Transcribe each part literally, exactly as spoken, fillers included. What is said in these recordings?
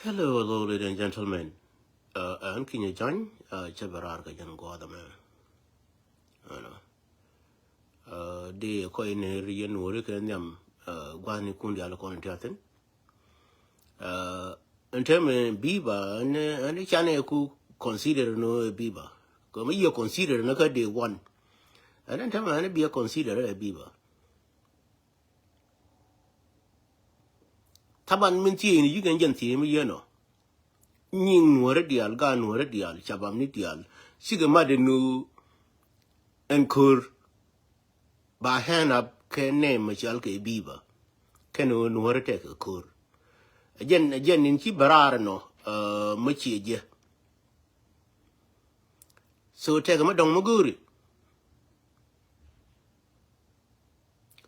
Hello, hello, ladies and gentlemen. Uh, ɛn kinyɛ jany, uh, cɛ bɛ raar kɛ jɛn guɔth ɛmɛ. Ɛnɔ. Uh, di kɔc ni riɛn wori kɛ nhiam, uh, gua̱thni kun dial kɔn ti athin. Uh, ɛn tɛmɛ biba, ɛn, ɛn canɛ ku consider no biba. Kɛ mi yɛ consider ni kä day one. Ɛn, ɛn tɛmɛ ɛn bi ɛ consider ɛ biba. Taban min thiee ni yikɛn jɛn thiee mi yɛn ɔ. Nyiŋ nuɔ̱ɔ̱rä diaal, gaat nuɔ̱ɔ̱rä diaal, cabam ni diaal. Cikɛ mat in nu ɛn ko̱r. Ba hand up kɛ nɛy mɛ cɔal kɛ biba. Kɛn ɣöö nuɔ̱ɔ̱rä tɛkɛ ko̱r. Ɛ jɛn, ɛ jɛn in ci bɛ raar ɛnɔ, uh, mɛ ciɛ jɛ. So tɛkɛ mɛ dɔŋ mɛ go̱o̱ri.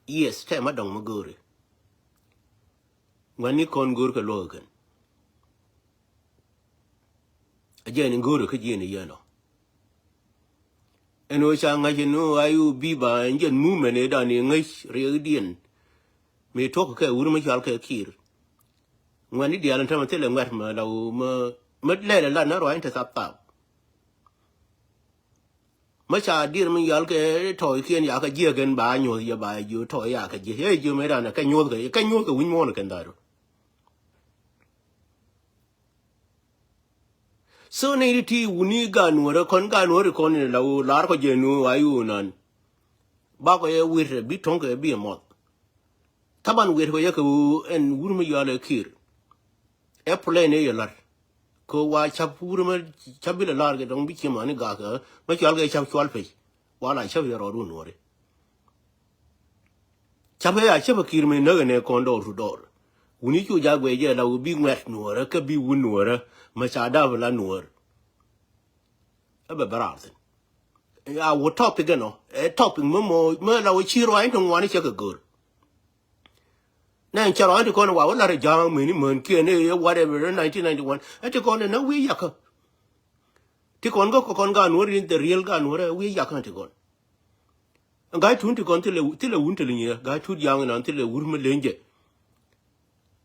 Yes, tɛkɛ mɛ dɔŋ mɛ go̱o̱ri. Ŋuani kɔn go̱o̱r kɛ luɔk kɛn. A jɛn in go̱o̱r kä jiɛn yɛn ɔ. Ɛn ɣöö ca ŋa̱c ɛn ɣöö a yu biba ɛn jɛn movement ëë dan i̱ ŋäc riɛkdiɛn. Mi tuɔk kɛ wur mi cɔal kɛ Kiir. Ŋuɛ̈tni diaal ɛn täämɛ thilɛ ŋuɛ̈t mɛ la ɣöö mɛ, mɛ lɛl ɛ lat ni ruac in te thap thap. Mä ca dier mi yal kɛ tɔɔykiɛn ya kɛ jiäk ɛn ba nyuɔth yɛ ba jiö tɔɔy ya kɛ jiäk. Ɛ jiö mëë danɛ kɛ nyuɔth kɛ, kɛ nyuɔth kɛ wi̱ny muɔɔn kɛn dharu. So nɛy ti ti wuni gaat nuɔrä kɔn gaat nuɔrä kɔn in la ɣöö lar kɔ jɛ nu a yu nan. Bakɔ yɛ wir bi tɔŋ kɛ bi mɔth. Taban wir kɔ yɛ kɛ ɣöö ɛn wur mi yal ɛ Kiir. Ɛ plan ëë yɛ la̱r. Kɛ wa ca̱p wur mɛ ca̱p bi lɛ la̱r kɛ dɔ̱ŋ bi ciɛ mani gak ɛ mɛ cual kɛ ca̱p cual pec. Wa la ca̱p yɛ rɔɔd wun nuɔri. Ca̱p ëë a ca̱p ɛ Kiir mɛ näk ɛnɛ kɔn door to door. Wuni cu ja̱ guɛc jɛ la wä bi ŋuɛ̈t nuɔrä kä bi wun nuɔrä mɛ ca dap la nuɔr. Ɛ bɛ bɛ raar thin. A wä topic ɛnɔ ɛ topic mɛ mɔ mɛ la wä ci ruac in te ŋuani cɛ kɛ go̱r. Nɛ cɛ rɔ ɛn ti kɔn wa wä lar ja̱a̱ŋ meni män kiɛn ɛ whatever nineteen ninety-one. Ɛ ti kɔn ɛ na wi̱i̱ yakä. Ti kɔn kä kɔn gaat nuɔ̱ri in the real gaat nuɔ̱ri ɛ wi̱i̱ yakä ti kɔn. Ga̱a̱c tun ti kɔn thilɛ, thilɛ wun thilɛ nyiɛ ga̱a̱c tut ja̱a̱ŋ inan thilɛ wur mi leŋ jɛ.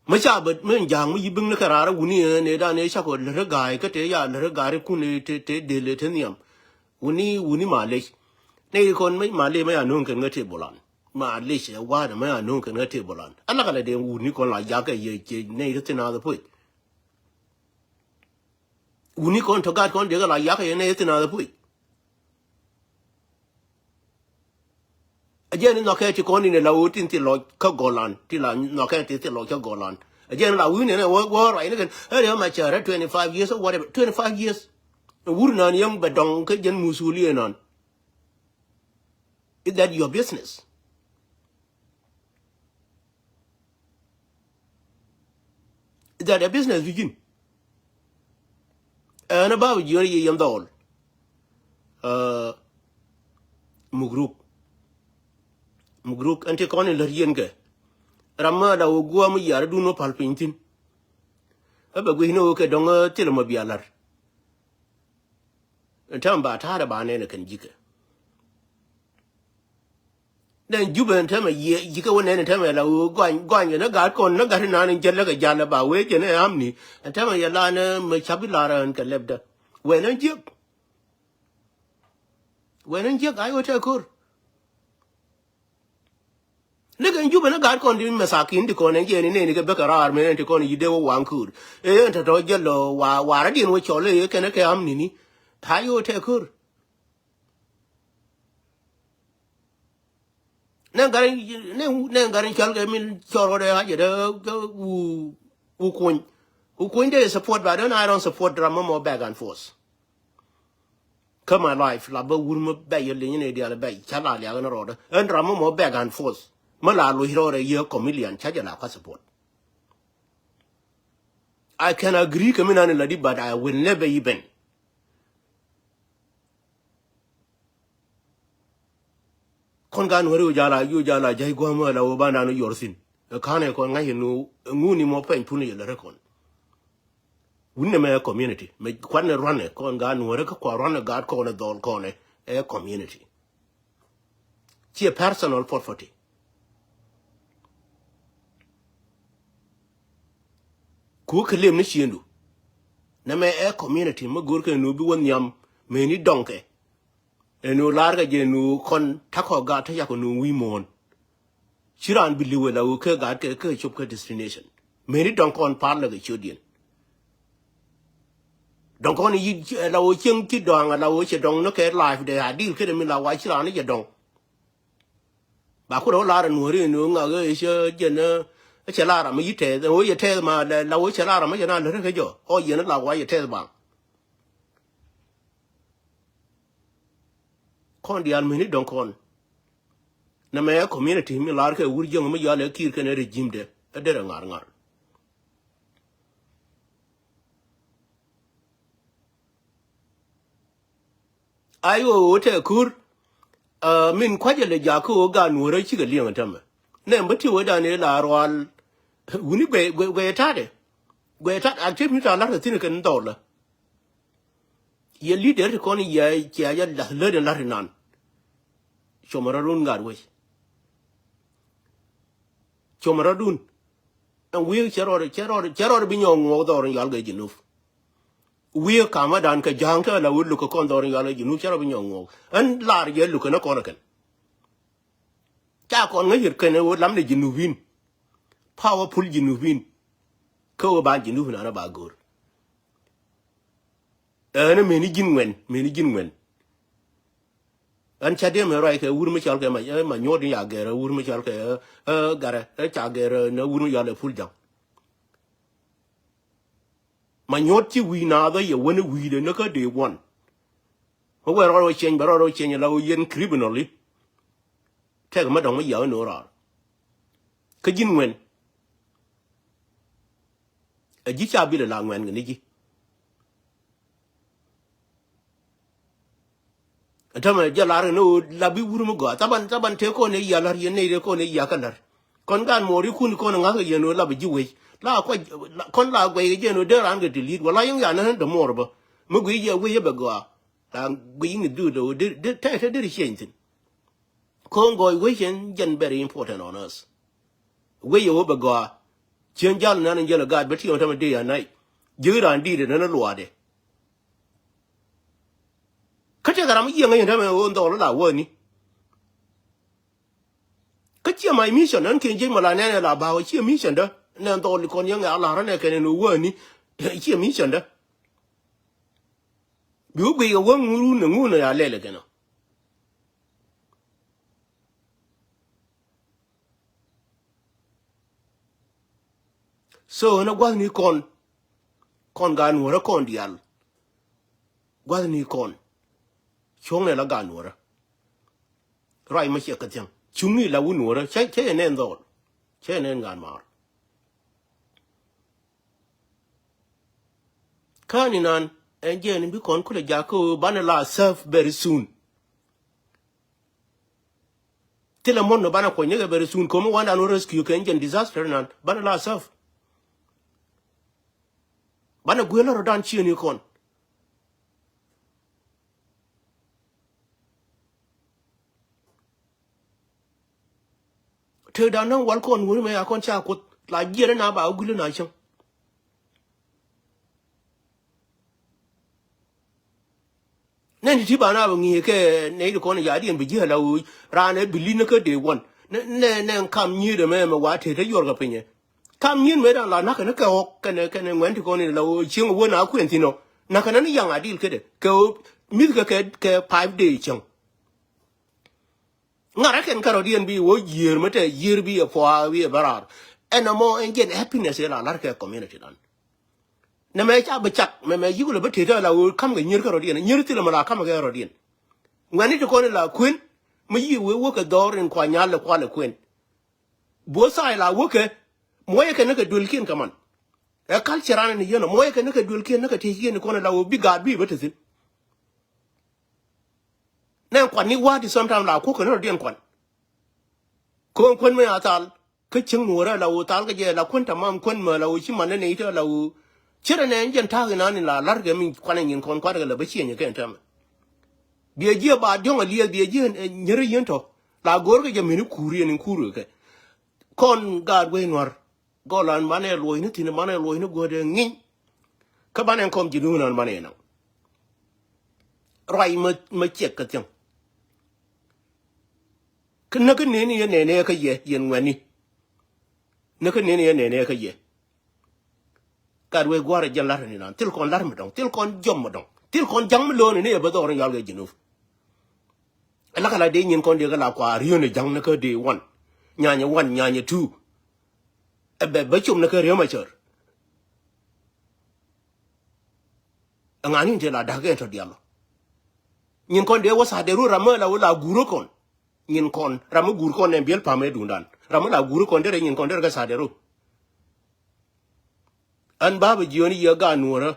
Mi ca bä mi ja̱a̱ŋ mi yi biŋni kɛ raar wuni ɛ nɛ dan ɛ cakɔ lät ri ga̱a̱c kä te ya lät ri ga̱a̱c ri kun ɛ te, te del ɛ te nhiam. Wuni, wuni malec. Nɛ yi kɔn mi malec mi ya no̱o̱ŋ kɛn ŋä te bolan. Malec ɛ wa̱a̱dɛ mi ya no̱o̱ŋ kɛn ŋä te bolan. Alakɛ lɛ dee wuni kɔn la jakä yɛ cɛ nɛ yi te thin a the puc. Wuni kɔn tɔ gat kɔn dee kɛ la jakä yɛ nɛ yi te thin a the puc. A jɛn ni nhɔkɛ ti kɔn in la wä tin thil lɔc kä gɔlan ti la nhɔkɛ ti thil lɔc kä gɔlan. A jɛn la wi̱n in wä wä ruac ni kɛn ɛ rɛ ma cɛ rɛ twenty five years or whatever twenty five years. Wur nan yɛn bɛ dɔŋ kä jɛn musuliɛ nan. Is that your business? Is that a business wi̱i̱ ji̱n? Ɛn a ba wi̱i̱ ji̱ yɛn dhɔl. Mugruk. Mugruk ɛn ti kɔn in lät yɛn kɛ. Ram ma da wä guam yar dun wä pal piny thin. Ɛ bɛ gui̱c ni wä kɛ dɔŋ thil ma bia lar. Ɛn täämɛ ba ta̱a̱dɛ ba nɛn ɛ kɛn ji̱kɛ. Nɛn Jubɛ ɛn täämɛ yɛ ji̱kɛ wä nɛn ɛn täämɛ la wee gɔany gɔany kɛ ni gaat kɔn ni gat inan in jɛl lä kɛ jal ɛ ba wee jɛ ni amni. Ɛn täämɛ yɛ la ni mɛ ca̱p ilar ɛn kɛ lɛpdä. Wee nɛn jiäk. Wee nɛn jiäk a yɛ wä tɛk ko̱r. Ni kɛn Jubɛ ni gaat kɔn di mɛthakin ti kɔn ɛn jiɛn inɛni kɛ bäkɛ raar mɛn ɛn ti kɔn yi dee wä waŋ kuur. Ëë ɛn tɔ̱tɔ̱ jäl lɔ wa, wa rɔ̱diɛn wä cɔl ëë kɛn ɛ kɛ am nini. Tha̱a̱c ɣöö tɛk ko̱r. Nɛ gat in, nɛ, nɛ gat in cɔl kɛ min cɔl rɔ̱dɛ ɣa̱c ɛ dee wu, wu kuny. Wu kuny dee support ba dee na I don't support ram mɔ mɔ back and forth. Kä my life la bä wur mä bɛy yɛ liŋ ni dial bɛy ca la liak ni rɔɔdä. Ɛn ram mä mɔ back and forth mä la loc rɔɔdɛ yɛ comedian ca jɛ la ka support. I can agree kɛ mi nan in la di, but I will never even. Kɔn gan wä ri wä jala, yu jala jay guam wä la wä ba nan wä yor thin. Ɛ kan ɛ kɔn ŋa̱c in wä ŋuni mɔ pɛny pun yɛ lɛ rɛ kɔn. Wun nɛ mɛ community mɛ kuan nɛ ruan nɛ kɔn gaat nuɔrɛ kä kua ruan nɛ gaat kɔn nɛ dhɔl kɔn nɛ ɛ community. Ciɛ personal property. Ku kɛ lem ni ciëndu. Nɛmɛ ɛ community mi go̱o̱r kɛ nu bi wä nhiam mëni dɔŋkɛ. Ɛn nu laar kɛ jɛ nu kɔn takɔ gaat te yakɔ nu wi̱i̱ muɔ̱ɔ̱n. Ci raan bi li̱w ɛ la ɣöö kä gaat kɛ kä cop kä destination. Mëni dɔ̱ŋ kɔn par lɛ kɛ ciötdiɛn. Dɔ̱ŋ kɔn yi la ɣöö cieŋ ci dɔ̱ŋ la ɣöö cɛ dɔ̱ŋ ni kɛ life dɛ a deal kedɛ mi la wa ci raan ni cɛ dɔ̱ŋ. Ba kurɛ wä lar ɛn wä ri ɛn wä ŋak ɛ cɛ jɛn ɛ cɛ lar ram mi yi tɛth ɛ wä yɛ tɛth ma la ɣöö cɛ lar ram mi cɛ na lät kä jɔ ɔ yɛn la wa yɛ tɛth ba. Kɔn diaal meni dɔ̱ŋ kɔn. Nɛmɛ ɛ community mi lar kɛ wur jiäŋ mi yɔal ɛ kiir kɛn ɛ regime dɛ ɛ derɛ ŋar ŋar. Ai ɣöö ɣöö tɛ kur min kua̱cä lɛ jakä ɣöö gaat nuɔ̱ɔ̱rä cikɛ liɛŋ ɛ tämɛ. Nɛ bä ti wee dan ëë la rual wuni guɛ guɛ guɛ tatdɛ. Guɛ tat activity ta lar kɛ thi̱n kɛn dhɔlä. Yɛ leader ti kɔn yɛ cia yɛ lath lät in lar inan. Cuɔmɛ rɔ run ŋa̱t wec. Cuɔmɛ rɔ dun. Ɛn wi̱i̱ cɛ rɔɔd cɛ rɔɔd cɛ rɔɔd bi nyɔk ŋuɔk dhɔr in yual kɛ Jinub. Wi̱i̱ kamädan kɛ ja̱a̱ŋ te la wut luk kɛ kɔn dhɔr in yual kɛ Jinub cɛ rɔɔd bi nyɔk ŋuɔk. Ɛn lar jɛ luk kɛn ɛ kɔn ɛ kɛn. Ca kɔn ŋäc yet kɛn ɛ wut lam ni Jinubin. Powerful Jinubin. Kä wä ba Jinubin an a ba go̱o̱r. Ɛn ɛ meni ji̱n ŋuɛn meni ji̱n ŋuɛn. Ɣän ca diɛm ɛ ruac kɛ wur mi cɔl kɛ ma, eh, ma nyuɔt ni ya gɛr ɛ wur mi cɔl kɛ, eh, eh, garɛ ɛ ca gɛr ɛ nɛ wur mi yɔal ɛ pul jaŋ. Ma nyuɔt ci wi̱i̱ naath ɛ yɛ wän ɛ wi̱i̱dɛ ni kä dee guɔn. Mi wɛr rɔɔd wä ciɛny bɛ rɔɔd wä ciɛny la wä yɛn criminally. Tɛk mi dɔ̱ŋ mi yɛ wä ni wä rɔɔd. Kä ji̱n ŋuɛn. Ɛ ji̱ ca bilɛ la ŋuɛn kɛ ni ji̱. Tämɛ jɛ lar kɛ ni ɣöö la bi wur mi gɔaa. Thaban, thaban tëë kɔn ɛ yia lar yɛn nɛy tëë kɔn ɛ yia kä lar. Kɔn gaan muɔɔri kun kɔn ɛ ŋa̱th kɛ yɛn ɣöö la bi ji̱ wec. La kuac, kɔn la guɛy kɛ jɛn ɣöö dee raan kɛ ti li̱t. Wala yɛn ya ni ɣän dämuɔɔr bä. Mi guiy yɛ wec ɛ bɛ gɔaa. La guiy ni dhuut ɣöö dee, dee, tɛk te dee ri cieny thi̱n. Ko̱o̱ŋ gɔɔy wec ɛn jɛn very important on earth. Wec ɛ wä bɛ gɔaa. Cien jal nan in jɛl ɛ gaat bä tiɛm tämɛ dee anai. Ji̱ raan di̱i̱t ɛn ɛn luaadɛ. Kä tëëkɛ ram mi yiëŋ ɛn tämɛ ɣöö in dhɔl la wäni. Kä ciɛ my mission ɛn kiɛn jiec mɛ la nɛn ɛ la ba̱a̱ ɛ ciɛ mission dä. Nɛn dhɔl ikɔn yäŋ ɛ a la̱r ɛn ɛ kɛn ɛn ɣöö wäni. Ciɛ mission dä. Bi wä guic kɛ wä ŋun run ɛ ŋun ɛ a lɛl ɛ kɛn ɔ. So ɣän a gua̱thni kɔn. Kɔn gaat nuɔ̱rä kɔn diaal. Gua̱thni kɔn. Cuɔ̱ŋnɛ la gaat nuɔ̱rä. Ruac mɛ ciɛ kä thiäŋ cuŋni la wun nuɔ̱rä cä cä yɛ nɛn dhɔl. Cä yɛ nɛn gaat maar. Kä ni nan ɛn jiɛn bi kɔn kulɛ jakä ɣöö banɛ la serve very soon. Thilɛ muɔ̱n nɔ banɛ kuɔ̱ny nikɛ very soon komi wandan wä rescue kɛ ɛn jiɛn disaster nan banɛ la serve. Banɛ gui̱e̱l lɔrɔdan ciëni kɔn. Tëëkdan näŋ wal kɔn wuri mɛ a kɔn ca kuoth la jiɛn na ba wä gui̱l na cäŋ. Nɛn ti ti ba na bɛ ŋi̱i̱ kɛ nɛy ti kɔn ya̱diɛn bi ji̱ ala wä raan ɛ bi li̱n kä dee wän. Nɛ nɛ kam nyiet ɛmɛ mɛ wa tëë te yuɔr kɛ pinyɛ. Kam nyiet mɛ dan la nakä ni kɛ ɣɔk kɛnɛ kɛnɛ ŋuɛn ti kɔn in la wä cieŋ wä na kuɛn thin ɔ nakä nɛ ni yaŋ a dil kedɛ kɛ ɣöö mi̱th kɛ kɛ five day cäŋ. Ŋa̱rä kɛn kärɔ̱diɛn bi wä yiër mi te yiër bi ɛ puaak bi ɛ bä raar. Ɛn ɛmɔ ɛn jɛn happiness ɛ la la̱r kɛ community dan. Nɛ mɛ ca bi cak mɛ mɛ yik lɛ bä tet ɛ la ɣöö ka̱m kɛ nyiër kärɔ̱diɛn nyiër thilɛ mɛ la ka̱m kɛ rɔ̱diɛn. Ŋuɛ̈ni ti kɔn ɛ la kuën mi yi wee wä kɛ dhɔr in kua nyal lɛ kualɛ kuën. Both side la wäkɛ muɔyɛ kɛn ni kɛ duëlkiɛn kɛ man. Ɛ culture an ni yɛn ɔ muɔyɛ kɛn ni kɛ duëlkiɛn ni kɛ tëëkiɛn ni kɔn ɛ la ɣöö bi gaat bi bä te thi̱n. Nɛ kuan ni wa̱a̱ ti sometime la kuɔ̱k kɛ ni rɔ̱diɛn kuan. Ko̱o̱ŋ kuän mi a thal kä cieŋ nuɔ̱ɔ̱rä la ɣöö thal kä jɛ la kuän tamam kuän mɛ la ɣöö ci man ni nɛy tɛ la ɣöö. Cierɛ nɛ ɛn jɛn ta̱a̱k inan in la la̱rkɛ mi kuanɛ nyin kɔn kua̱tkɛ la bä ciënyɛ kɛn tɛmɛ. Biɛ jiɛ ba diɔ̱ŋ a liɛth biɛ jiɛ nyärä yien tɔ la go̱o̱rkɛ jɛ mini kuur yɛn in kuur kɛ. Kɔn gaat wec nua̱r. Gɔlan banɛ luɔcni thi̱n, banɛ luɔcni guädɛ ŋi̱ny. Kä banɛ kɔm ji̱ duun an banɛ naŋ. Ruac mä, mä ciɛk kä thiäŋ. Kä näk kä neni yɛ nɛnɛ kä yɛ, yɛn ŋuɛni. Näk kä neni yɛ nɛnɛ kä yɛ. Gat wee gua̱a̱r jɛn lar ni nan. Thil kɔn lar mi dɔŋ. Thil kɔn jɔm mi dɔŋ. Thil kɔn jaŋ mi lo̱o̱ni ni yɛ bä dhɔr ni yɔal kɛ Jinub. Ɛ la kɛ la dee nyin kɔn dee kɛ la kua riön ɛ ja̱ŋ ni kä dee one. Nyanyɛ one, nyanyɛ two. Ɛ bɛ bä com ni kä riöm ɛ cär. Ɛ ŋa̱ni in te la da̱k kɛ in tɔ dial. Nyin kɔn dee wä sa̱a̱ dee ru ram mi la wä la guur ɛ kɔn. Nyin kɔn ram mi guur kɔn nɛ biɛl pam ɛ duundan. Ram mi la guur ɛ kɔn derɛ nyin kɔn derɛ kɛ sa̱a̱ dee ru. Ɣän ba bɛ jiöni yɛ gaat nuɔ̱ɔ̱rä.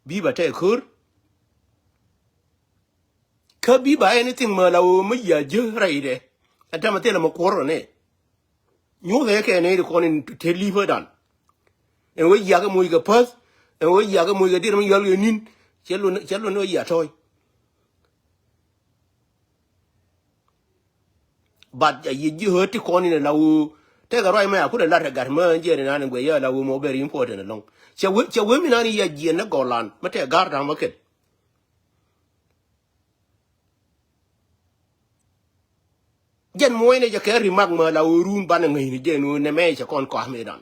Bi ba tɛy ko̱r. Kä bi ba anything mä la wä mä yia jiö rɛydɛ. Ɛn tɛmɛ thilɛ mä kuɔr rɔ nɛ. Nyuuth ɛ kɛ nɛ ri kɔn in te li̱pä dan. Ɛn wä yia kɛ moc kɛ päth. Ɛn wä yia kɛ moc kɛ dir mä yɔl kɛ ni̱n. Cɛ lon, cɛ lon wä yia tɔ̱ɔ̱c. But a yi ji̱ ɣöö ti kɔn in la wuu. Tɛkɛ ruac mɛ a kulɛ lat ɛ gat mä jiɛn in an in guɛ yɛ la wuu mɔ very important alɔŋ. Cɛ wee, cɛ wee mi nan in yɛ jiɛn ni gɔlan mä tɛ gar da̱ŋ mä kɛl. Jɛn muɔ̱cnɛ jɛ kɛ rimak mä la wuu run banɛ ŋäcni jɛn wuu nɛ mɛ cɛ kɔn kɔam idan.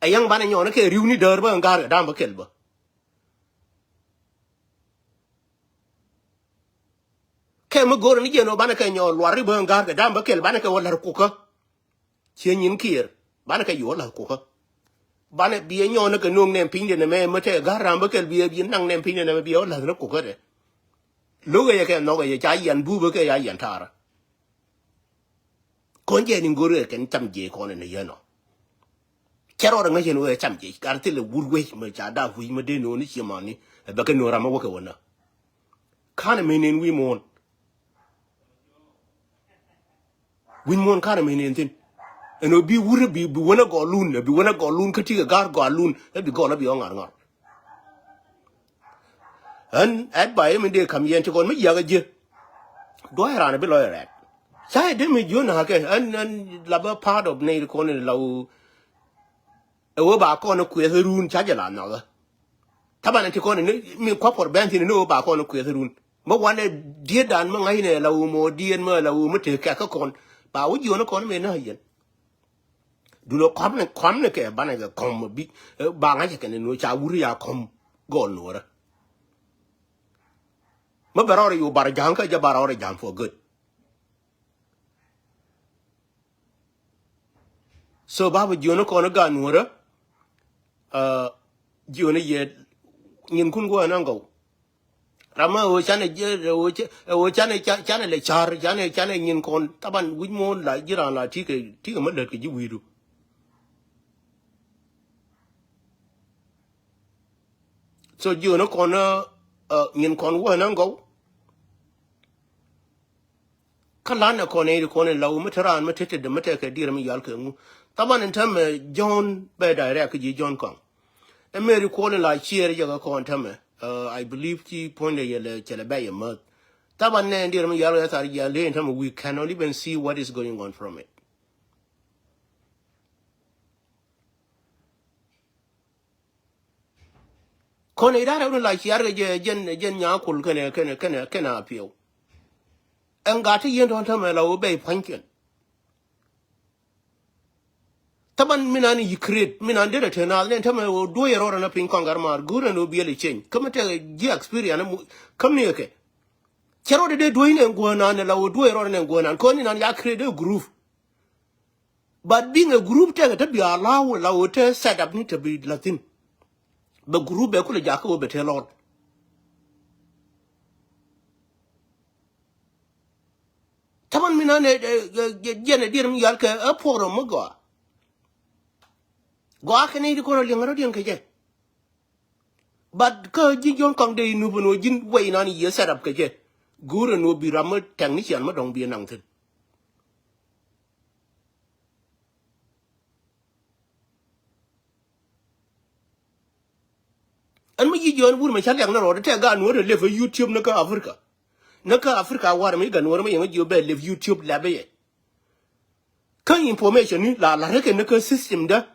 Ɛ yɛŋ banɛ nyɔɔn kɛ riwni däär bä in gar kɛ da̱ŋ bä kɛl bä. Kɛ mi go̱o̱r ni jiɛn ɔ banɛ kɛ nyɔɔn luar i̱ bä in ga̱r kɛ da̱ŋ bä kɛl banɛ kɛ wä la̱r kukä. Ciɛ nyin kiɛɛr banɛ kɛ yuɔ la̱r kukä. Banɛ biɛ nyɔɔn ni kɛ no̱o̱ŋ nɛm pinyden ɛmɛ mi tɛ ga̱r da̱ŋ bä kɛl biɛ biɛ naŋ nɛm pinyden ɛmɛ biɛ wä la̱r ni kukä dɛ. Lo̱k ɛ yɛ kɛ nhɔk ɛ yɛ ca yian buupä kɛ ya yian taarä. Kɔn jɛ ni go̱r ɛ kɛn cam jɛ kɔn ni yɛn ɔ. Cɛ rɔɔdɛ ŋäc yɛn wee cam jɛ gat thilɛ wur wec mɛ ca dak wi̱c mɛ dee no̱o̱ni ciɛ mani. Ɛ bɛ kɛ no̱o̱ ram mɛ wä kɛ wä nä. Ka̱n ɛ mɛ nen wi̱i̱ muɔ̱ɔ̱n. Wi̱i̱ muɔ̱ɔ̱n ka̱n ɛ mɛ nen thi̱n. Ɛn ɔ bi wur bi, bi wänä gɔɔlun, bi wänä gɔɔlun kä tikɛ ga̱r gɔɔlun ɛ bi gɔɔl ɛ bi ɔ ŋa̱r ŋa̱r. Ɣän advice mi dee ka̱m yɛn ti kɔn mi yiakä ji̱. Duɔ̱ɔ̱c raan bi lɔc rɛɛt. Ca yɛ dee mi jiö na̱a̱kɛ ɣän, ɣän la bä part of nɛy ti kɔn in la wuu. Ɛ wee ba kɔn kuɛth run ca jɛ la nhɔkä. Taban ti kɔn in mi kua̱r puɔr bɛn thin in wee ba kɔn kuɛth run. Mi wanɛ diet dan mi ŋa̱cnɛ la wuu mɔ diet mi la wuu mi tëë kɛk kä kɔn. Ba wä jiön kɔn mi na̱a̱k yɛn. Dulɔ kɔm ni, kɔm ni kɛ banɛ kɛ kɔm bi, eh, ba ŋa̱c kɛ ni nuɔ ca wuri ya kɔm gɔl nuɔrä. Mi bɛ rɔɔri yu bar ja̱ŋ kä jɛ bar rɔɔri ja̱ŋ for good. So ba bi jiɔni kɔn gat nuɔrä, eh, jiɔni yɛ nyin kun guɔ ɛn ɛn gɔw. Ram ɛ ɣöö canɛ jiɛ, ɛ ɣöö ca-, ɛ ɣöö canɛ ca-, canɛ lɛ ca̱r, canɛ, canɛ nyin kɔn. Taban wi̱c muɔ̱ɔ̱n la ji̱ raan la tikɛ, tikɛ mä lät kɛ ji̱ wi̱i̱du. So jiɔni kɔn, ɛ, ɛ, nyin kɔn wä ɛn ɛn gɔw. Kä lanɛ kɔn ɛ iri kɔn ɛ la wä mi te raan mi te te däm mi te kɛ dier mi yal kɛ ŋu. Taban in täämɛ John bɛ direct kä ji̱ John kɔaŋ. Ɛ meri kuɔl in la ciɛɛr jɛ kä kɔn täämɛ. Uh, I believe ci puɔ̱nydɛ yɛ lɛ cɛ lɛ bɛ yɛ mäth. Taban nɛ in dier mi yal kɛ thar ji̱ a lee in täämɛ we cannot even see what is going on from it. Kɔn i̱ da̱rɛ wun la ciar kɛ jɛ jɛn, jɛn Nyakul kɛnɛ, kɛnɛ, kɛnɛ, kɛnɛ Apiɛw. Ɛn gat ti yien tɔ̱n täämɛ la wä bɛy pua̱nykiɛn. Taban mi nan yi create, mi nan derɛ te naath nɛn täämɛ wä duɔ̱c rɔɔdɛ na piny kɔn gat maar go̱o̱rɛ ni wä biɛl i̱ change. Kä mi tekɛ ji̱ experience mu, kä mi kɛ. Cɛ rɔɔdɛ dee duɔ̱c nɛn guäär nan ni la wä duɔ̱c rɔɔdɛ nɛn guäär nan. Kɔn i̱ nan ya create dee group. But being a group tɛkɛ te bi allow la wä te set up ni te bi la thin. Bɛ group bɛ kulɛ jakä wä bɛ te lɔt. Taman mi nan ɛ, ɛ, ɛ, ɛ, jiɛn ɛ dier mi yal kɛ ɛ puɔk rɔ mi gɔaa. Gɔaa kɛ ni ti kɔn ɔ liɛŋ rɔ diɛn kɛ jɛ. But kä ji̱ John kɔŋ dee inupä ni wä ji̱n wɛy nan yɛ set up kɛ jɛ. Go̱o̱rɛ ni wä bi ram mi tɛŋ ni cian mi dɔ̱ŋ bi naŋ thin. Ɛn mi ji̱ jiɔn wur mɛ ca liak ni rɔɔdɛ tɛ gaat nuɔ̱ɔ̱rɛ lep ɛ YouTube ni kä Africa. Ni kä Africa war mi ji̱ gaat nuɔ̱ɔ̱rɛ mi yɛn ji̱ bɛ lep YouTube lɛpɛ yɛ. Kä information ni la la rɛ kɛ ni kä system dä.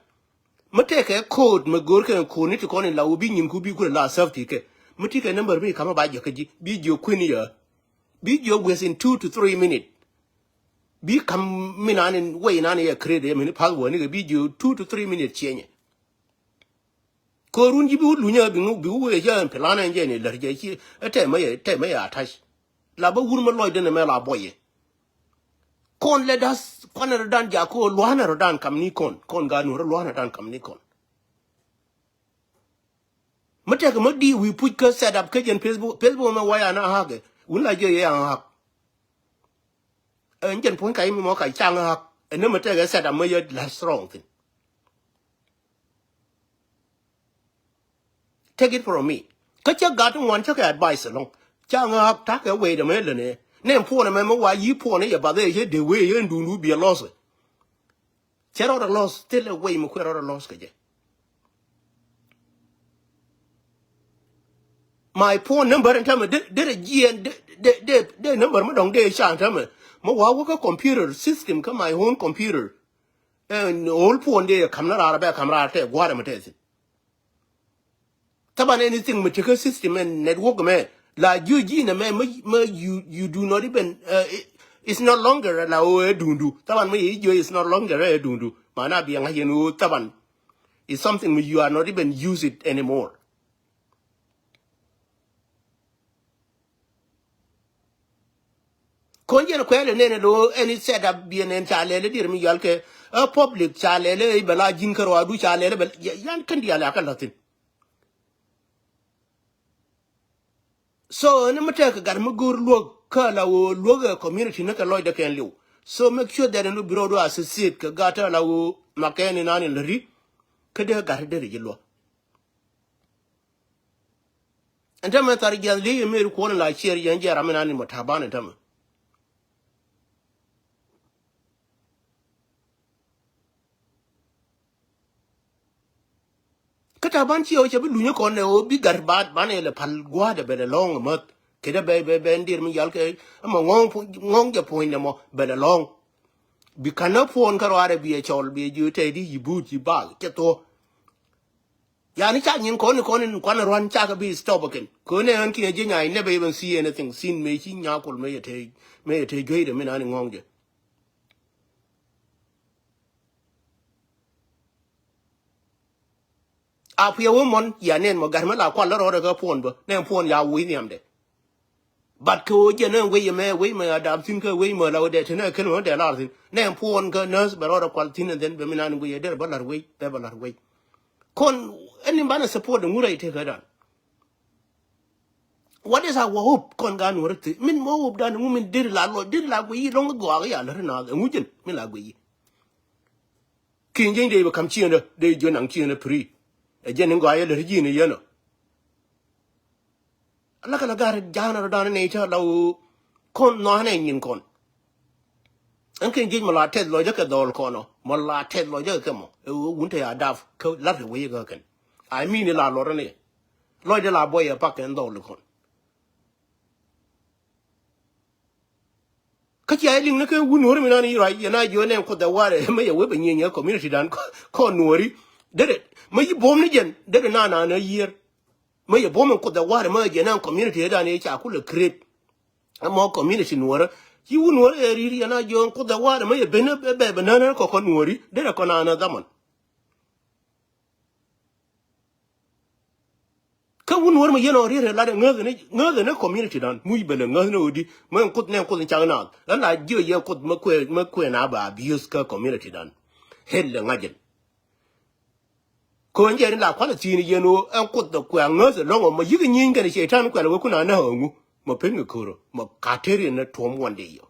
Mi tɛkɛ code mi go̱o̱r kɛ code ni ti kɔn in la wä bi nyin ku bi kulɛ la safety kɛ. Mi ti kɛ number mi kamä ba jɛ kä ji̱ bi jiɛ kuin yɛ. Bi jiɛ within two to three minute. Bi kam mi nan in way nan yɛ create yɛ mi ni password ni kɛ bi jiɛ two to three minute change. Kɛ run ji̱ bi wä lunyä bi ŋu bi wä wee jɛ ɛn plan ɛn jɛ ni lär jɛ ci ɛ tɛmɛ yɛ tɛmɛ yɛ attach. La bä wur mä lɔcdä nɛmɛ la buɔyɛ. Kɔn lɛ das kuanɛ rɔ dan jak kɛ luanɛ rɔ dan kam ni kɔn kɔn ga nuɔrä luanɛ dan kam ni kɔn. Mä tɛk mä di wi̱i̱ puc kä set up kä jɛn Facebook, Facebook mɛ waya na hakɛ wun la jɛ yɛ an hak. Ɛn jɛn puɔ̱ny ka imi mɔ ka caŋ hak ɛn nä mä tɛk ɛ set up mä yɛ la strong thin. Take it from me. Kä cä gat ti ŋuan cä kɛ advice along. Ca ŋa̱a̱k ta̱kɛ wee dɛ mɛ lɛ nɛ nɛ puɔn ɛmɛ mɛ wa yi puɔn ɛ yɛ bath ɛ yɛ dee wee yɛ ndundu biɛ lɔs. Cɛ rɔɔdɛ lɔs thilɛ wee mɛ kuɛ rɔɔdɛ lɔs kɛ jɛ. My phone number in tämɛ derɛ jiɛn de de de number mɛ dɔŋ de ca in tämɛ mɛ wa wä kä computer system kä my own computer. Ɛn old phone de kam na raar bɛ kam raar tɛ gua̱a̱r ɛmɛ tɛ thin. Taban anything mi tekä system ɛn network mɛ la jiö ji̱ nɛ mɛ mɛ mɛ you you do not even uh, it, it's not longer la o ɛ dundu. Taban mɛ yɛ jiö it's not longer ɛ dundu. Mana bi ŋa̱c yɛn o taban is something mi you are not even use it anymore. Kon jɛn kuɛɛl ɛ nɛn ɛ lo̱ ɛn i̱ set up biɛ nɛn ca lɛl ɛ dier mi yual kɛ ɛ public ca lɛl ɛ bɛ la ji̱n kärɔadu ca lɛl ɛ bɛ yan kän diaal ya kä la̱thin. So ɛn mi tɛk gat mi go̱o̱r luäk kä la ɣöö luäk ɛ community ni kɛ lɔcdɛ kɛn liw. So make sure that ɛn bi rɔɔdu associate kɛ gat ɛ la ɣöö makɛn inan in läri. Kä dee gat ɛ dee ri ji̱ luäk. Ɛn tämɛ thar jiath li̱i̱ mëë ri kuɔn in la ciɛɛr yɛn jiɛɛr ram inan in mɔ ta̱a̱ ban ɛn tämɛ. Kä ta̱a̱ ban ciɛ ɣöö cɛ bi lunyä kɔn ɛ ɣöö bi gat baat ban ɛ lɛ pal gua̱a̱dɛ bɛ lɛ lɔ̱ŋ ɛmäth. Kɛ dee bɛ bɛ bɛ ndier mi yal kɛ ɛmɔ ŋɔ̱ŋ pu- ŋɔ̱ŋ jɛ puɔ̱nydɛ mɔ bɛ lɛ lɔ̱ŋ. Bi ka̱n ɛ puɔ̱n kä ruaarɛ bi ɛ cɔl bi ɛ jiö tɛy di yi buut yi baak cɛ thuɔ̱k. Yani ca nyin kɔn kɔn in kuan ruan ca kɛ bi stop again. Kone an kiɛ jinya, I never even see anything. Sin me ci nyakul me yete me yete jwe de me nani ngong je. A pia we mon ya nen mo gar me la kwal rɔ de ka pon bo. Nen pon ya wi niam de. But kɛ ɣöö jɛn ɛn wec ɛmɛ wec mɛ a dap thi̱n kä wec mɛ la wä dee te nɛ kɛn mɛ dee lar thi̱n nɛ ɛn puɔ̱n kä nurse bɛ rɔɔdɛ kual thi̱n and then bɛ mi nan guic ɛ derɛ bä lar wec bɛ bä lar wec. Kɔn ɛn ni banɛ support ɛŋu rɛy tekä dan. What is our hope kɔn gan wä rɛ thi̱n min mɔ hope dan ɛŋu min deri la lɔ deri la guic yi lɔŋ gɔak ya lär na ɛŋu jɛn min la guic yi. Ki̱n ji̱n dee bɛ ka̱m ciëndä dee jiö naŋ ciëndä free. Ɛ jɛn in gɔaa yɛ lät ji̱n yɛn ɔ. Ala kɛ la ga̱r ja̱a̱n rɔ da̱a̱n nɛy tɛ la ɣöö kɔn nhɔaanɛ nyin kɔn. Ɛn kɛn jiec mɔ la tɛth lɔcdä kɛ dhɔl kɔn ɔ mɔ la tɛth lɔcdä kɛ kɛ mɔ ɛ ɣöö wun te ya dap kä la̱t kɛ wec kä kɛn. Ay min in la luɔt rɔ ni lɔcdä la buɔy ɛ pak kɛn dhɔl kɔn. Kä cia liŋ ni ken wun nuɔ̱ri mi nan i̱ ruac yɛn a jiɔ nɛn kuoth ɛ warɛ mi yɛ wee bɛ nyieny ɛ community dan kɔn nuɔ̱ri. Derɛ mi yi buɔ̱m ni jɛn derɛ nan an a yiër. Mi yɛ buɔ̱m in kuoth ɛ warɛ mi yɛ jɛ nan community dan i̱ ca kulɛ create. Ɛmɔ community nuɔ̱rä ci wun nuɔ̱ri ɛ ri̱r yɛn a jiɔ kuoth ɛ warɛ mi yɛ ben ɛ bɛ bɛ nan kɔkɔ nuɔ̱ri derɛ kɔn an a dhaman. Kä wun wär mi yɛn ɔ riet ɛ lat ɛ ŋäth ni ŋäth ni community dan muc bɛ lɛ ŋäth ni ɣöö di mɛ kuth nɛ kuth cak naath ɛ la jiö yɛ kuth mɛ kuɛ mɛ kuɛ na ba abuse kä community dan. Hel lɛ ŋa̱c jɛn. Köön jɛ ni la kualɛ thi̱i̱n yɛn ɣöö ɛn kuth ɛ kuɛ ŋäth ɛ lɔ̱ŋ ɔ mɛ yi̱k nyieeny kɛn ɛ cɛy ta̱n kuɛl ɛ wek kun a nä ɣä ŋu mɛ pen kɛ köörä mɛ ka̱t ter yɛn ɛ tuɔ̱m wandɛ yɔ.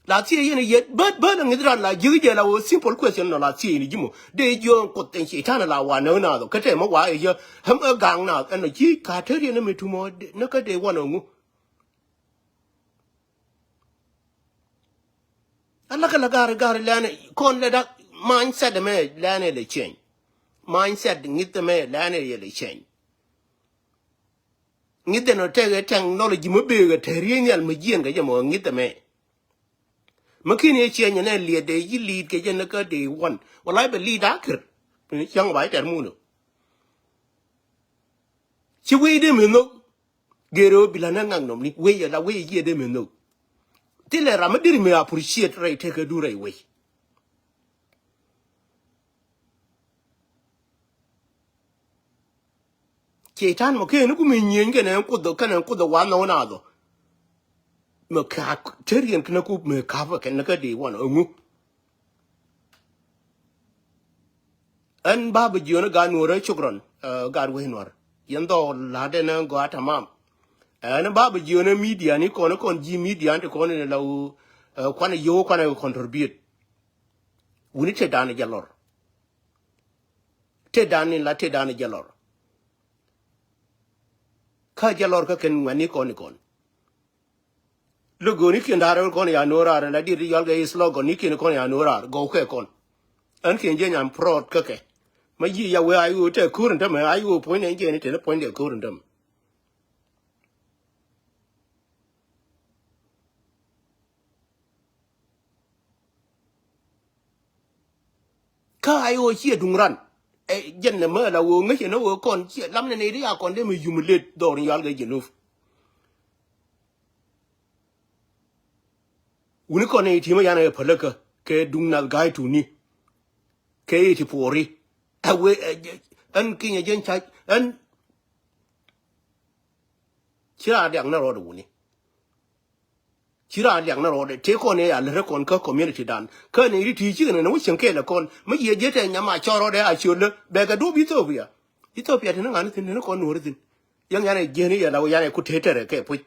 La thiee yɛn yɛ bät bät la ŋi̱th ran la ji̱k jɛ la wä simple question nɔ la thiee ni ji̱ mɔ dee jiö kuoth ɛn cɛy ta̱n la wa näk naath ɔ kä tɛmɛ wa ɛ yɛ häm ɛ gaŋ naath ɛn ɔ ji̱ ka̱t ter yɛn ɛ mi tumɔ ni kä dee wanɛ ŋu. Ala kɛ la gari gari lɛnɛ kɔn lɛ dak mindset mɛ lɛnɛ lɛ change. Mindset ŋi̱th mɛ lɛnɛ yɛ lɛ change. Ŋi̱th ɛn ɔ tɛk ɛ technology mi bëë kɛ tɛ̈r yiëë nhial mi jiɛn kɛ jɛ mɔ ŋi̱th ɛmɛ. Mi ki̱n yɛ ciɛ nyɛ nɛ liɛt dee yi li̱i̱t kɛ jɛ ni kä dee wan. Wala bɛ li̱i̱t a kir. Cäŋ ba itɛr mun ɔ. Ci wee dee mi nhok. Gero bila na ŋak nom ni wee yɛ la wee yɛ dee mi nhok. Thilɛ ram mi diri mi appreciate rɛy tekɛ du rɛy wee. Cɛytan mɔ kɛn ku mi nyieny kɛn ɛn kuoth kɛn ɛn kuoth wa nhɔk na dhɔ. Mɛ ka̱p teriɛn kɛn ku mɛ ka̱p kɛn kä dee wan ɛŋu. Ɛn ba bi jiön ɛ gaat nuɔr ɛ cuk rɔn, ɛ, gaat wec nuɔr. Yɛn dhɔ la̱t ɛn ɛ gɔaa tamam. Ɛn ba bi jiön ɛ media ni kɔn kɔn ji̱ media ni ti kɔn ni la wu, ɛ, kuan ɛ yio̱w kuan ɛ contribute. Wuni te dan ɛ jɛ lɔr. Te dan ni la te dan ɛ jɛ lɔr. Kä jɛ lɔr kä kɛn ŋuɛ̈tni kɔn ni kɔn. Lö go̱o̱nikiɛn da̱a̱r kɔn ya no̱o̱r raar ɛn la diet yɔal kɛ slogan nikiɛn kɔn ya no̱o̱r raar gɔw kɛ kɔn. Ɛn kiɛn jieny I'm proud kä kɛ. Ma yiëë ya wee a i̱ ɣöö tɛ ko̱r in tämɛ a i̱ ɣöö puɔ̱nydɛ in jiɛn in teni puɔ̱nydɛ ko̱r in tämɛ. Kä a i̱ ɣöö ciɛ duŋ ran. Ɛ jɛn nɛ mä la ɣöö ŋäcɛ ni ɣöö kɔn ciɛ lam nɛ nɛy ti ya kɔn dee mi humiliate dhɔr in yɔal kɛ Junub. Wuni kɔn i̱ ti̱mä yan ɛ päläkä kɛ duŋ nath ga̱a̱c tuuni. Kɛ i̱ ti puɔri. Ɛ wee ɛ, ɛ, ɛn kinyɛ jɛn ca̱c ɛn. Ci raan liak ni rɔɔdɛ wuni. Ci raan liak ni rɔɔdɛ tëë kɔn ɛ ya lät rɛ kɔn kä community dan. Kä ni ri ti cikɛ ni ni wä cieŋ kɛɛl ɛ kɔn mi yiëë jiɛ tɛ nyam a cɔɔr rɔɔdɛ a ciöl lä bɛ kɛ duɔ̱p Ethiopia. Ethiopia tini ŋa̱n thin tini kɔn nuɔ̱ɔ̱ri thin. Yäŋ yan ɛ jiɛni yɛ la wä yan ɛ ku tëë tɛrɛ kɛ puc.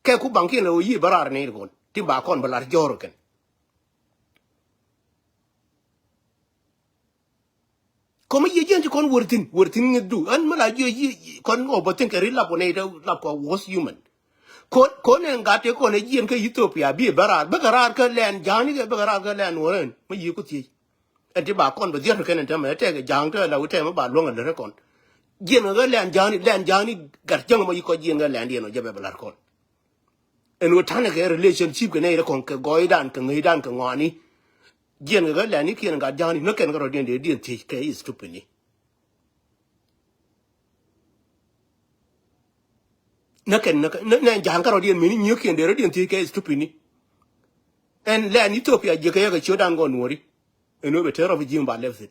Kɛ ku baŋ kiɛn la wä yiëë bä raar ni ri kɔn ti ba kɔn bä lar jɔɔr kɛn. Kɔmɛ yiëë jiɛn ci kɔn wër thi̱n wër thi̱n ŋi̱thdu ɛn mi la jiɛ yi kɔn ŋɔw bä thi̱n kɛ ri lap kɔn ɛ lap kɔ worst human. Kɔn kɔn ɛ ŋa̱t tëë kɔn ɛ jiɛn kä Ethiopia bi bä raar bäkɛ raar kä lɛn ja̱a̱ni kɛ bäkɛ raar kä lɛn wä ɛn mi yiëë ku thiec. Ɛn ti ba kɔn bä dhiɛt kɛn ɛn tɛmɛ ɛ tɛkɛ ja̱a̱ŋ tɛ la wä tɛmɛ ba luäŋ ɛ lät ɛ kɔn. Jiɛn kɛ lɛn ja̱a̱ni lɛn ja̱a̱ni gat jäŋ mɔ yi kɔc jiɛn kɛ lɛn diɛn ɔ jɛ bɛ bɛ la̱t kɔn. Ɛn ɣöö ta̱nɛ kɛ relationship kɛ nɛy rɛ kɔŋ kɛ gɔɔydan kɛ ŋäcdan kɛ ŋɔaani. Jiɛn kɛ kɛ lɛnikiɛn gat ja̱a̱ni näk kɛn kɛ rɔ diɛn dee diɛn thiec kɛ i̱ stupidni. Näk kɛn näk nɛ ja̱a̱n kɛ rɔ diɛn mini nyiökiɛn dee rɔ diɛn thiec kɛ i̱ stupidni. Ɛn lɛn Ethiopia jiɛ kɛ yɛ kɛ ciötdan gɔn nuɔ̱ri. Ɛn ɣöö bɛ tëë rɔ bi ji̱ mi ba lɛp thi̱n.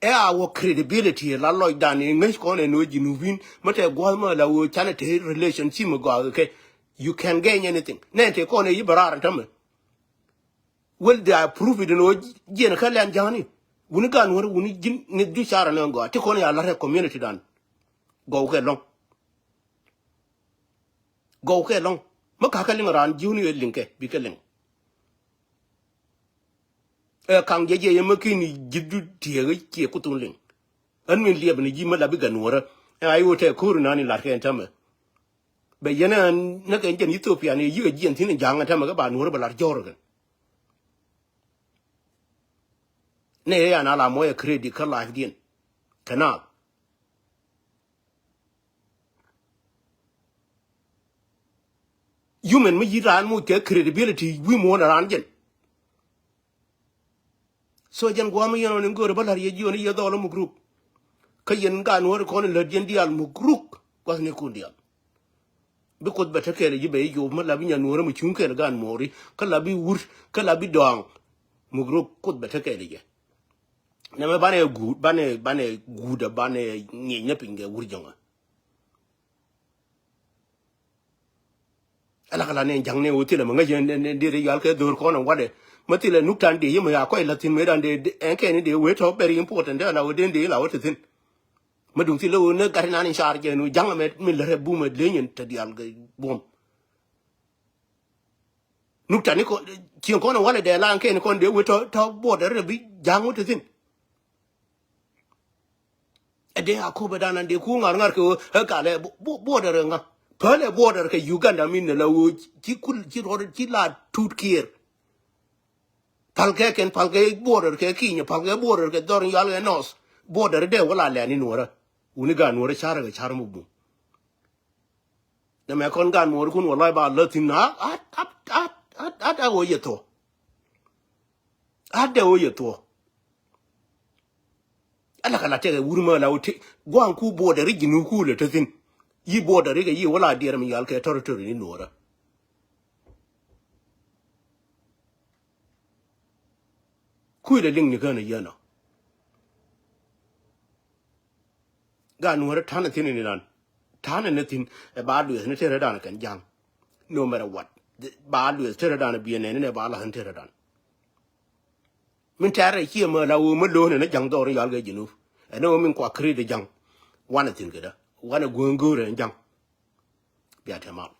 Ɛ a wä credibility la lɔcdan ɛ ŋäc kɔn ɛn ɣöö Junubin mä tɛ gua̱th mä la ɣöö canɛ te relationship mi gɔaa kɛ. You can gain anything nɛn te kɔn ɛ yi bä raar ɛn tämɛ. Well, they are prove it ɛn ɣöö jiɛn kä lɛn ja̱a̱ni. Wuni gan wär wuni ji̱n ni du car ɛn ɣöö gɔaa ti kɔn ya la̱t ɛ community dan. Gɔw kɛ lɔ̱ŋ. Gɔw kɛ lɔ̱ŋ. Mä ka̱kä liŋ raan ji̱ wuni ɣöö liŋ kɛ bikɛ liŋ. Ɛ kaŋ jɛ jɛ yɛ mä ki̱n ji̱ du tiɛɛk ciɛ kuthun liŋ. Ɣän min liɛp ni ji̱ mä la bi gɛ nuɔ̱ɔ̱rä. Ɛ a i̱ ɣöö tɛ ko̱r inan in la̱t kɛ ɛn tämɛ. Bɛ yɛn ɛ näk ɛn jɛn Ethiopia ni yi̱k ɛ jiɛn thi̱n in ja̱a̱ŋ ɛn tämɛ kä ba nuɔ̱ɔ̱rä bɛ la̱t jɔ̱ɔ̱r kɛn. Nɛ ɛ yan a la mɔc ɛ credit kä life diɛn. Kɛ naath. Human mi yi̱t raan moc kɛ credibility wi̱i̱ muɔ̱ɔ̱n raan jɛn. So jɛn gua̱a̱m yɛn ɣän in göörä bä la̱r yɛ jiɔni yɛ dhɔl muk ruk. Kä yɛn gan wä ri kɔn in lät yɛn diaal muk ruk gua̱thnikun diaal. Bi Kuoth bɛ te kɛɛl ji̱ bɛ i̱ yop mi la bi nyan nuɔ̱ɔ̱rä mi cuŋ kɛɛl gan muɔɔri kä la bi wur kä la bi dɔaŋ. Muk ruk Kuoth bɛ te kɛɛl jɛ. Nɛmɛ banɛ guut banɛ banɛ guut banɛ ŋi̱eec nɛ piny kɛ wur jäŋä. Ala kɛ la nɛ ja̱ŋ nɛ wä thilɛ mɛ ŋäc yɛn dee dee yual kɛ dho̱r kɔn ɛn watdɛ. Mä thilɛ nuk tan dee yɛ mɛ ya kɔc la thi̱n mɛ dan dee ɛn kɛn dee wee tɔ very important dee la wä den dee la wä te thi̱n. Mä duŋ thilɛ wä nɛ gat inan in car jɛ nu ja̱ŋ mɛ min lät rɛ bumɛ lenyɛn te diaal kɛ buɔ̱m. Nuk tani kɔn cieŋ kɔn walɛ dee lan kɛn kɔn dee wee tɔ tɔ border rɛ bi ja̱a̱ŋ wä te thi̱n. Ɛ dee a ko̱p ɛ dan an dee ku ŋa̱r ŋa̱r kɛ wee ɛ kalɛ border ɛ ŋa̱. Pälɛ border kɛ Uganda min nɛ la wee ci kul ci rɔɔd ci la tut kiɛɛr. Palkɛ kɛn palkɛ border kɛ Kenya palkɛ border kɛ dhɔr in yual kɛ north. Border dee wä la lɛn in nuɔrä. Wuni gaat nuɔrä carɛ kɛ car muk bum. Nɛ mɛ kɔn gan muɔɔrikun wä lɔc ba lä thi̱n a a a a a a wä yɛ thuɔ. A dee wä yɛ thuɔ. Ala kɛ la tɛkɛ wur mä la wä ti gua̱a̱ŋ ku border ri ji̱ nu ku lɛ te thi̱n. Yi border ri kɛ yi wä la diɛɛr mi yal kɛ territory ni nuɔrä. Kui̱ lɛ liŋ ni kään a yien ɔ. Gaat nuɔ̱ɔ̱rä ta̱nɛ thi̱n ni nan. Ta̱nɛ ni thi̱n ɛ ba lueth ni tërä dan kɛn ja̱ŋ. No matter what. Ba lueth tërä dan biɛ nɛn ni nɛ ba la̱th ni tërä dan. Min tɛrɛ ciɛ mä la wee mä lo̱o̱n ɛn ja̱ŋ dhɔr in yal kɛ Jinub. Ɛn ɛ wee min kua create ja̱ŋ. Wanɛ thi̱n kädä wanɛ guäŋ go̱o̱rɛ ɛn ja̱ŋ. Bia tɛmal.